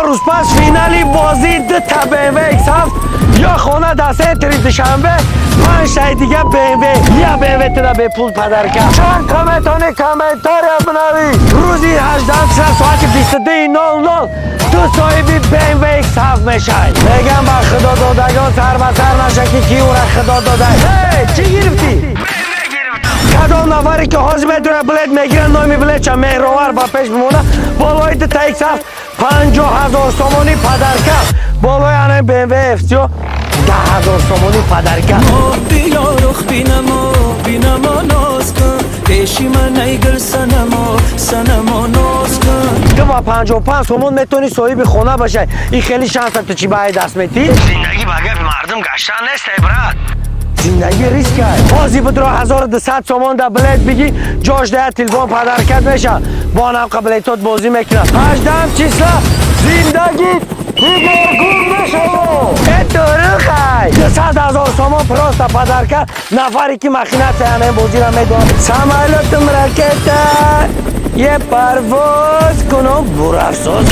4 рӯз пас финали бозии дута BMW X7 ё хона дар центри Душанбе, панҷтаи дига BMW, я BMW туда бепул подарка. Чанд комментони комментария бинавис. Рӯзи 18 соати 22:00 ту соҳиби BMW X7 мешай. Мегам, ба худододагон сар ба сар наша, ки ки ӯра худо додай. Чӣ гирифтӣ? Кадом нафаре ки ҳозир медура, билет мегирад, номи билетча Меҳровар ба пеш бимона, болои дута X7 50 000 сомонӣ подарка, болои ана BMW F3 10 000 сомонӣ подарка. Биё, рух бинамо, бинамо, ноз кун пеши ман, ай гул санамо, санамо, ноз кун. Ту ба 55 сомон метавонӣ соҳиби хона бошай. Ин хеле шанса ту чӣ ба ай даст метӣ? Зиндагӣ ба гапи мардум гаштан нест, эй брат, зиндагӣ риск ай. Ҳозир будро 1200 сомон да билет бигӣ, ҷош дая телефон подаркат меша. Бо намқа билетот бозӣ мекунад. 18 числа зиндагӣ дигаргун мешавад. Э, дурухай, 200 000 сомон просто подарка. Нафаре ки махинация ана бозиро медонад. Самолётам ракета е парвоз кунам, бурафсоз.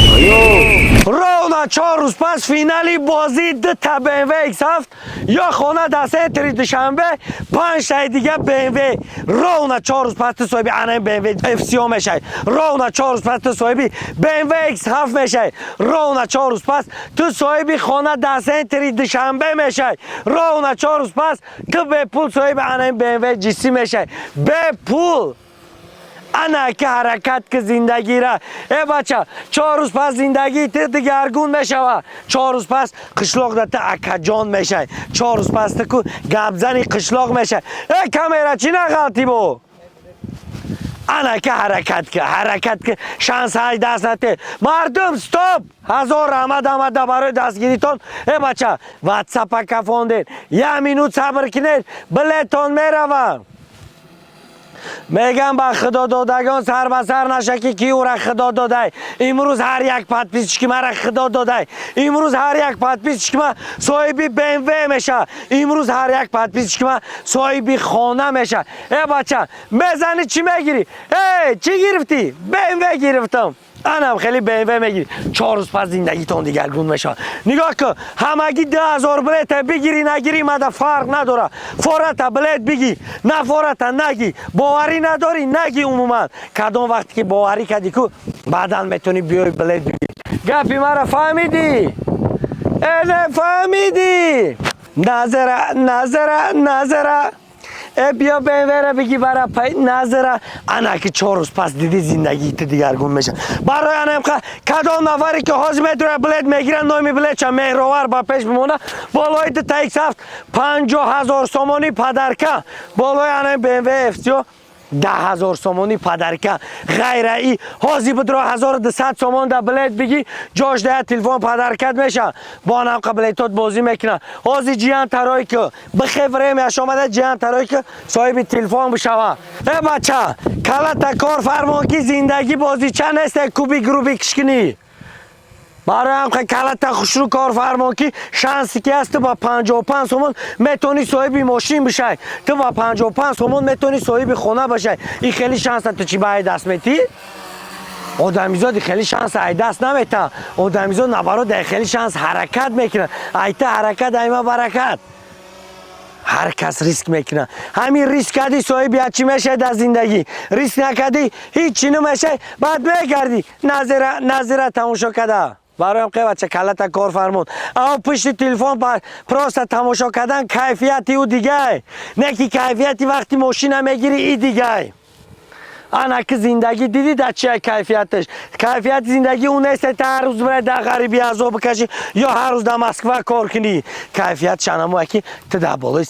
Ровно 4 рӯз пас финали бозии дута BMW X7 ё хона дар центри Душанбе, панҷтаи дига BMW. Ровно 4 рӯз пас ту соҳиби ана BMW F3 мешавӣ. Ровно 4 рӯз пас ту соҳиби BMW X7 мешавӣ. Ровно 4 рӯз пас ту соҳиби хона дар центри Душанбе мешавӣ. Ровно 4 рӯз пас ту бепул соҳиби ана BMW GC мешавӣ, бепул. Ана ки ҳаракат ки зиндагира. Э бача, 4 рӯз пас зиндагии ту дигаргун мешава. 4 рӯз пас қишлоқда ту акаҷон мешавӣ. 4 рӯз пас ту ку гапзани қишлоқ мешавӣ. Э, камера чӣ нағалтӣ бо? Ана ки ҳаракат ки, ҳаракат ки, шанс ҳай даст нате. Мардум, стоп! Ҳазор раҳмат омада барои дастгиритон. Э бача, ватсапа кафондед, як минут сабр кунед, билетон меравам. Мегам, ба худододагон сар ба сар наша, ки ки ӯра худо додай. Имрӯз ҳар як подписчики мара худо додай. Имрӯз ҳар як подписчики ма соҳиби БМВ меша. Имрӯз ҳар як подписчики ма соҳиби хона меша. Э бача, мезани, чӣ мегирӣ? Э, чӣ гирифтӣ? БМВ гирифтам. Анам хеле БМВ мегирӣ. 4 рӯз пас зиндагитон дигаргун мешавад. Нигоҳ кун, ҳамагӣ 2000 билета бигирӣ, нагирӣ, мада фарқ надора. Фората билет бигӣ, на фората нагӣ. Боварӣ надорӣ, нагӣ умуман. Кадом вақте ки боварӣ кардӣ ку, баъдан метавонӣ биёй, билет бигирӣ. Гапи мара фаҳмидӣ? Э, не фаҳмидӣ? Назара, назара, назара. Э, биё, БМВра бигӣ, бара пай назара. Ана ки 4 рӯз пас диди, зиндагии ту дигаргун мешавад. Барои анамқа кадом нафаре ки ҳозир медура, билет мегирад, номи билетча Меҳровар ба пеш бимона, болои дута X7 50 000 сомонӣ подарка, болои ана BMW F3 10 000 сомонӣ подарка. Ғайра и ҳозир будро 1200 сомон да билет бигӣ, ҷош дая телефон подаркат меша. Бо намқа билетот бозӣ мекунад. Ҳозир ҷиян тарой ки бихе, времяш омада, ҷиян тарой ки соҳиби телефон бишава. Э бача, калата кор фармон, ки зиндагӣ бозича нест, кубик рубик кишкунӣ. Барои ҳам калата хушрӯ кор фармон, ки шансе ки ҳаст, ту ба 55 сомон метавонӣ соҳиби мошин бишай, ту ба 55 сомон метавонӣ соҳиби хона бошай. Ин хеле шанса ту чӣ ба ай даст метӣ? Одамизоди хеле шанс ай даст наметавад. Одамизод наоборот ай хеле шанс ҳаракат мекунад. Айта ҳаракат, айма баракат. Ҳар кас риск мекунад. Ҳамин риск кардӣ, соҳиби як чӣ мешавӣ дар зиндагӣ. Риск накардӣ, ҳеҷ чӣ намешавӣ. Баъд мегардӣ, назира назира тамошо карда. Бароям қевача, калата кор фармуд. Аммо пушти телефон просто тамошо кардан кайфияти ӯ дигай, не ки кайфияти вақти мошина мегирӣ, и дигай. Ана ки зиндагӣ дидӣ дар чия кайфияташ. Кайфияти зиндагӣ ӯ нест, та ҳар рӯз бирай дар ғарибӣ азоб бикашӣ ё ҳар рӯз дар Москва кор кунӣ. Кайфиятш анамое ки ту дар болои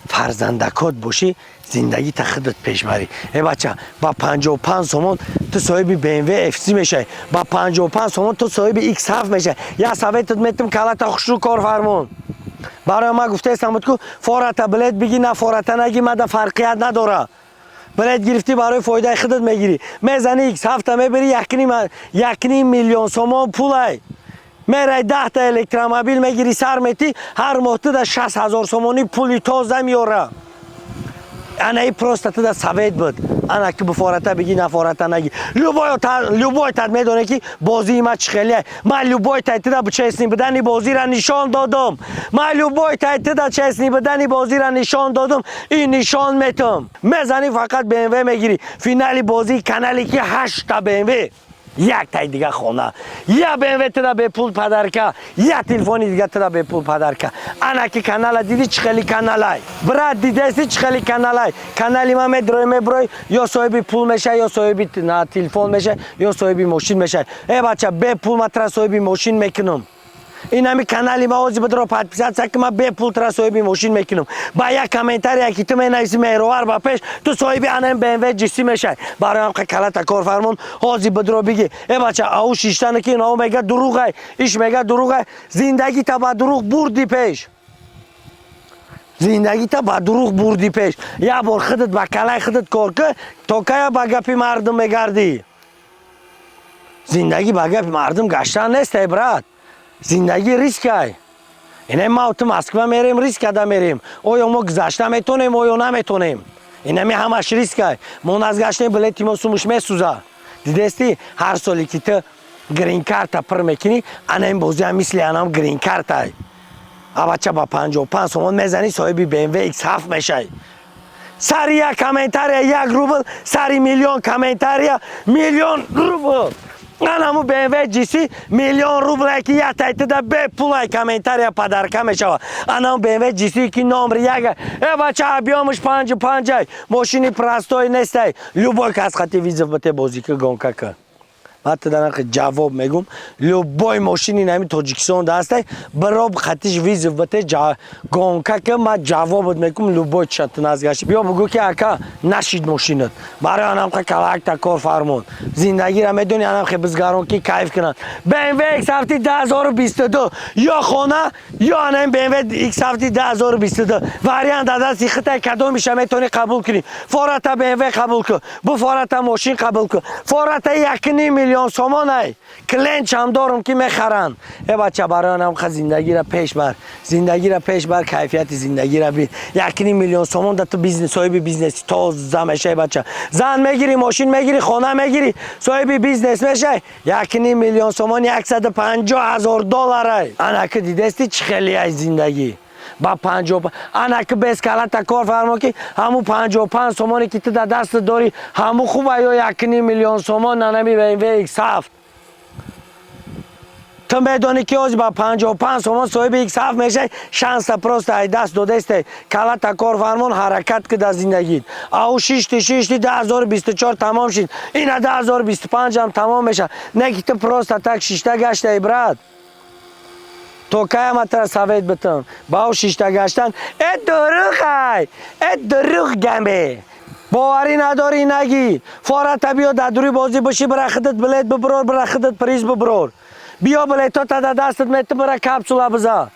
фарзандакот бошӣ, зиндагӣ та худат пеш барӣ. Э бача, ба 55 сомон ту соҳиби BMW F3 мешавӣ, ба 55 сомон ту соҳиби X7 мешавӣ. Як советат метум: калата хушрӯ кор фармон. Барои ман гуфтаестам буд ку, фората билет бигӣ, на фората нагӣ, мада фарқият надора. Билет гирифтӣ, барои фоидаи худат мегирӣ. Мезани, X7 мебири, 1,5 миллион сомон пулай. Мерай, 10та электромобил мегирӣ, сар метӣ, ҳар моҳ ту да 60 000 сомонӣ пули тоза меёра. Ана и просто туда совет буд. Ана ки буфората биги, нафората наги. Любой тат медоне, ки бозии ма чӣ хеле. Ман любой тайтида честный будани бозиро нишон додум. Ман любой тайтида честный будани бозиро нишон додум и нишон метум. Мезани, фақат БМВ мегирӣ. Финали бозии канале ки ҳашта БМВ, як тай дига хона, я БМВ туда бепул подарка, я телефони дига туда бепул подарка. Ана ки канала диди, чӣ хели каналай, брат, дидеси, чӣ хели каналай. Канали ма медрой, меброй, ё соҳиби пул мешай, ё соҳиби на телефон мешай, ё соҳиби мошин мешай. Э, бача, бепул ма тра соҳиби мошин мекунам. Инами канали ма ози бидро подписаться ки, ма бепул тра соҳиби мошин мекунам. Ба як комментария ки ту менависи «Меҳровар ба пеш», ту соҳиби анам БМВ GC мешай. Барои ҳам калата кор фармон, ҳози бидро биги. Э, бача, ау шиштане ки инао мега дуруғай, иш мега дуруғай, зиндагита ба дуруғ бурди пеш, зиндагита ба дуруғ бурди пеш. Як бор худат ба калаи худат кор ки, то кая ба гапи мардум мегардӣ? Зиндагӣ ба гапи мардум гаштан нест, эй брат, зиндагӣ рискай. Ине ма ту Москва мерем, риск када мерем. Оё мо гузашта метонем, оё наметонем? Инами ҳамаш рискай. Мо назгаштем, билети мо сумуш месӯза. Дидести, ҳар соле ки ту грин-карта пур мекунӣ, ана ин бозиам мисли анам грин-картай. Абача, ба 55 сомон мезанӣ, соҳиби БМВ X7 мешай. Сари як комментария 1 рубл, сари миллион комментария миллион рубл. Анаму БМВ GC миллион рубле ки як тайтида бепулай комментария подарка мешава. Анаму БМВ GC ки номер яга. Э, бача, объём аш панҷу панҷай, мошини простой нестай. Любой кас хати вызов бите, бозӣ ки, гонка ка. Ман тиданақи ҷавоб мегум: любой мошини нами Тоҷикистон дастай, бироб хатиш вызов бите, гонка ка, ман ҷавобот мекум. Любой чату назгашти, биё бугӯ ки ака, нашид мошинат. Барои анамқа калакта кор фармон. Зиндагиро медони, анамхе бизгарон ки кайф кунанд. БМВ X7 2022, ё хона, ё анаин БМВ X7 2022. Вариант дадасти хитай, кадомиша метавонӣ қабул кунӣ? Фората БМВ қабул кун, бу фората мошин қабул кун, фората 1,5 миллион сомонай. Клиент ам дорум ки мехаранд. Э, бача, барои анамқа зиндагиро пеш бар, зиндагиро пеш бар, кайфияти зиндагиро бин. 1,5 миллион сомон да ту бизнес, соҳиби бизнеси тоза мешай, бача. Зан мегирӣ, мошин мегирӣ, хона мегирӣ, соҳиби бизнес мешай. 1,5 миллион сомон 150 000 долларай. Анаки дидести, чӣ хелияй зиндагӣ ба панҷо. Анаки без калата кор фармо ки ҳамун 55 сомоне ки ту дар дастат дорӣ, ҳамун хуба ё 1,5 миллион сомон нанами БМВ X7? Ту медонӣ ки ҳозир ба 55 сомон соҳиби X7 мешай, шанса просто ай даст додесте. Калата кор фармон, ҳаракат ки дар зиндагит. Ау шишти, шишти, 2024 тамом шид, ина 2025 ҳам тамом меша. Не ки ту просто так шишта гаштаи, брат. То кая ма тара совет битам? Ба ӯ шишта гаштан э дурӯғай, э дурӯғ гаме. Боварӣ надорӣ, нагӣ. Фората биё, дар дури бозӣ биши, бира худат билет бибирор, бира худат приз бибирор. Биё, билетота да дастат мети, бира капсула биза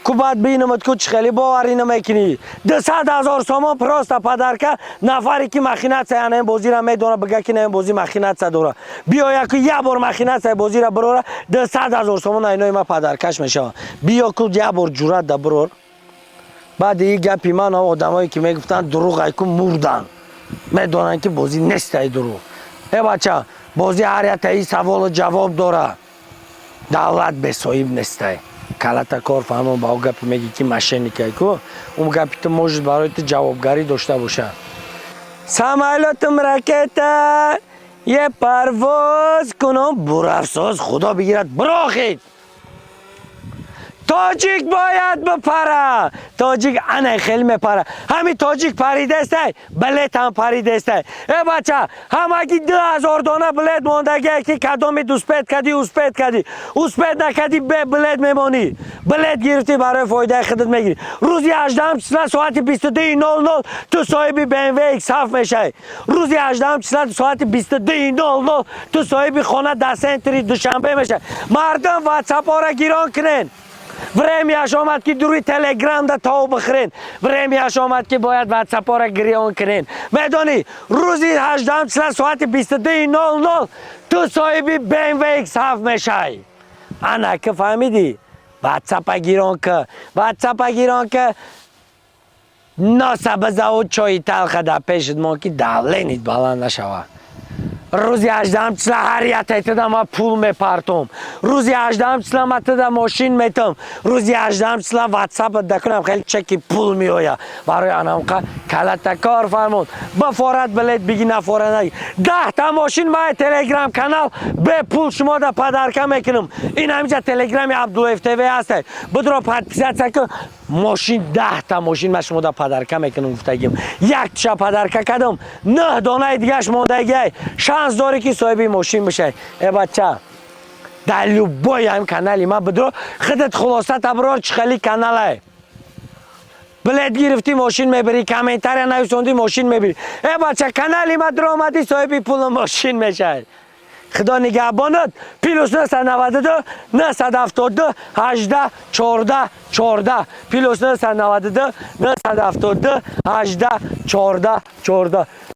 кубат, бинамад ку чӣ хеле боварӣ намекунӣ. 200 000 сомон просто подарка. Нафаре ки махинация ана ин бозиро медона, бига ки на ин бозӣ махинация дора. Биё, яку як бор махинация бозиро бирора, 200 000 сомон айнои ма подарка ш мешавад. Биё ку, як бор ҷуръат да бирор. Баъди и гапи ман одамое ки мегуфтанд дурӯғ айку, мурданд. Медонанд ки бозӣ нестай дурӯғ. Э, бача, бозӣ ҳар яктаи саволу ҷавоб дора. Давлат бесоҳиб нестай. Калата кор фаҳмон. Ба о гапи меги ки мошенник ай ку, он гапи ту может барои ту ҷавобгарӣ дошта боша. Самолётам ракета е парвоз кунам, бурафсоз, худо бигирад, бирохед. Тоҷик бояд бипара. Тоҷик ана хеле мепара. Ҳами тоҷик паридестай, билетам паридестай. Э, бача, ҳамаги 2000 дона билет мондагие ки кадоми успеть кадӣ, успеть кадӣ, успеть накадӣ, бе билет мемонӣ. Билет гирифтӣ, барои фоидаи худат мегирӣ. Рӯзи 18 числа соати 22:00 ту соҳиби БМВ X7 мешавӣ. Рӯзи 18 числа соати 22:00 ту соҳиби хона дар центр и Душанбе мешавӣ. Мардум, ватсапҳоро гирон кунед. Время ш омад ки дуруи Телеграмда тов бихӯрен. Время ш омад ки бояд ватсапҳоро гирён кунен. Медонӣ, рӯзи 18 числа соати 22:00 ту соҳиби БМВ X7 мешавӣ. Ана ки фаҳмидӣ, ватсапа гирон ки, ватсапа гирон ки. Носа бизаву чои талха дар пешит мон, ки давление т баланд нашавад. Рӯзи 18-ам числа ҳар ятайтада ма пул мепартом. Рӯзи 18-ам числа ма тада мошин метам. Рӯзи 18-ам числа ватсап дакунам, хеле чеки пул меоя. Барои анамқа калата кор фармон. Бафорат билет биги, нафорат наги. 10-та мошин ма телеграм канал бе пул шумо да подарка мекунам. Ин ҳамиҷа телеграми Абдуллоев ТВ ҳаст. Будро, подписаться кун. Мошин, 10-та мошин ма шумо да подарка мекунам гуфтагим. Якташа подарка кардам, нӯҳ донаи дигаш мондагиай. Шанс дорӣ, ки соҳиби мошин бишай. Э бача, дар любой ҳам канали ма бидро, худат хулоса таброр, чӣ хели каналай. Билет гирифтӣ, мошин мебирӣ, комментария нависондӣ, мошин мебирӣ. Э бача, канали ма дуромадӣ, соҳиби пулу мошин мешавӣ. Худо нигаҳбонат. +992 972 18 14 14, +992 972 18 14 14.